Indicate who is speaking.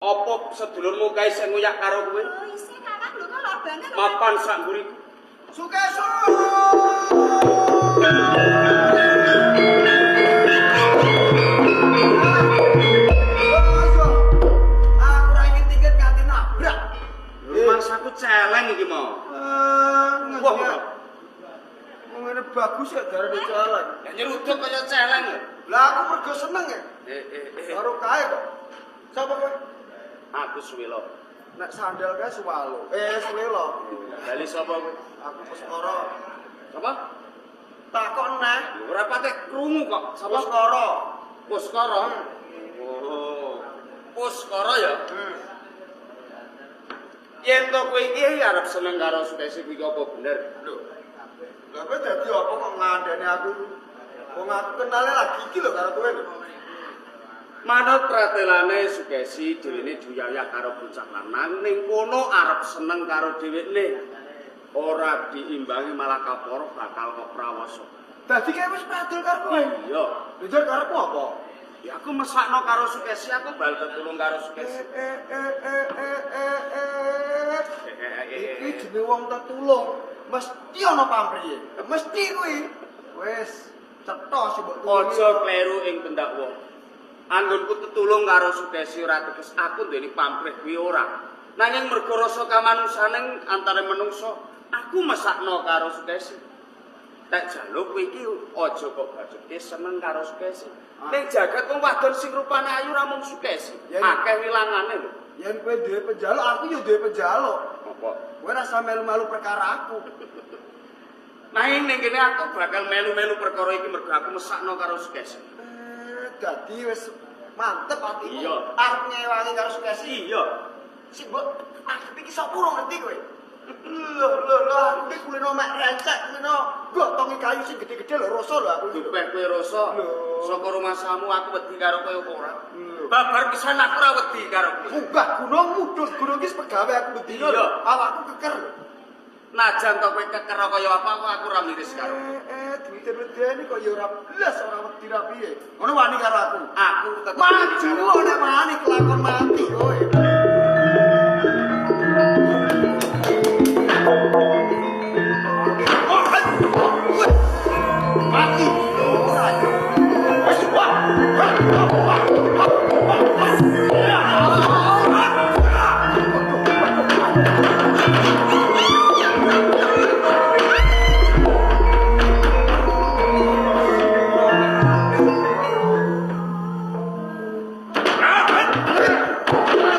Speaker 1: Apa sedulurmu kae sing nguyak karo kowe?
Speaker 2: Oh, isih Kakang lho kok lobane lho.
Speaker 1: Mapan sak mburiku.
Speaker 3: Sukesu. Aku ora ingin-ingin nganti nabrak.
Speaker 1: Rumangsaku celeng iki mau.
Speaker 3: Eh,
Speaker 1: Wah, kok.
Speaker 3: Ngene bagus ya darane celeng.
Speaker 1: Ya nyeruduk kaya celeng lho.
Speaker 3: Lah aku mergo seneng ya.
Speaker 1: Eh eh eh.
Speaker 3: Karo kae kok. Sapa kowe?
Speaker 1: Aku Suwelo.
Speaker 3: Nek sandal kae suwalo. Eh, suwelo.
Speaker 1: Bali sapa kowe?
Speaker 3: Aku Puskara.
Speaker 1: Sapa?
Speaker 3: Takok neh.
Speaker 1: Ora patek krungu kok. Sapa?
Speaker 3: Puskara.
Speaker 1: Puskara. Oh. Puskara ya.
Speaker 3: Hmm.
Speaker 1: Yen to kowe iki arep seneng karo Sukesi kuwi apa bener?
Speaker 3: Lho. Lah kowe dadi apa kok ngandani aku? Wong aku kenale lagi iki lho karo kowe lho.
Speaker 1: Manut pratelane Sukesi dhewene duyayah karo bocah lanang ning kono arep seneng karo dhewekne. Ora diimbangi malah kaporo bakal kok prawasa.
Speaker 3: Dadi kae wis pradul karo kowe.
Speaker 1: Iya.
Speaker 3: Lho jar karepmu apa?
Speaker 1: Ya aku mesakno karo Sukesi, aku bal tetulung karo Sukesi.
Speaker 3: Eh eh eh eh eh eh. Iki jenenge wong tetulung, mesti ana pamrihe. Mesti kuwi. Wis cetha sih mbok tulungi.
Speaker 1: Aja kleru ing pendak wong. Anggonku tetulung karo Sukesi ora teges aku duweni pamrih kuwi ora. Nanging mergo rasa kamanusaning antare menungsa, aku mesakno karo Sukesi. Tek jaluk kowe iki aja kok bajutke seneng karo Sukesi.
Speaker 3: Ah.
Speaker 1: Ning jagat wong wadon sing rupane ayu ora mung Sukesi.
Speaker 3: Ya, ya.
Speaker 1: Akeh wilangane lho.
Speaker 3: Yen kowe duwe penjaluk, aku ya duwe penjaluk.
Speaker 1: Apa?
Speaker 3: Kowe rasa melu-melu perkara aku.
Speaker 1: Nanging ning kene aku bakal melu-melu perkara iki mergo aku mesakno karo Sukesi.
Speaker 3: Eh, dadi wis mantep atimu.
Speaker 1: Iya.
Speaker 3: Arep ngewangi karo Sukesi.
Speaker 1: Iya.
Speaker 3: Sing mbok arep iki sapa ora ngerti kowe? Lho lho lho, aku iki kulino mek recek, kulino gotongi kayu sing gede-gede lho rasa lho aku iki.
Speaker 1: Dupeh kowe rasa
Speaker 3: Lho.
Speaker 1: saka rumasamu aku wedi karo kowe apa ora?
Speaker 3: Lho.
Speaker 1: Babar pisan aku ora wedi karo kowe.
Speaker 3: Munggah gunung mudhun gunung iki pegawe aku bendina lho.
Speaker 1: Iya.
Speaker 3: Awakku keker.
Speaker 1: Najan to kowe keker kaya apa aku ora miris karo kowe.
Speaker 3: Eh eh diweden-wedeni kok ya ora blas ora wedi ra piye. Ngono wani karo aku.
Speaker 1: Aku tetep
Speaker 3: Maju nek wani kelakon mati.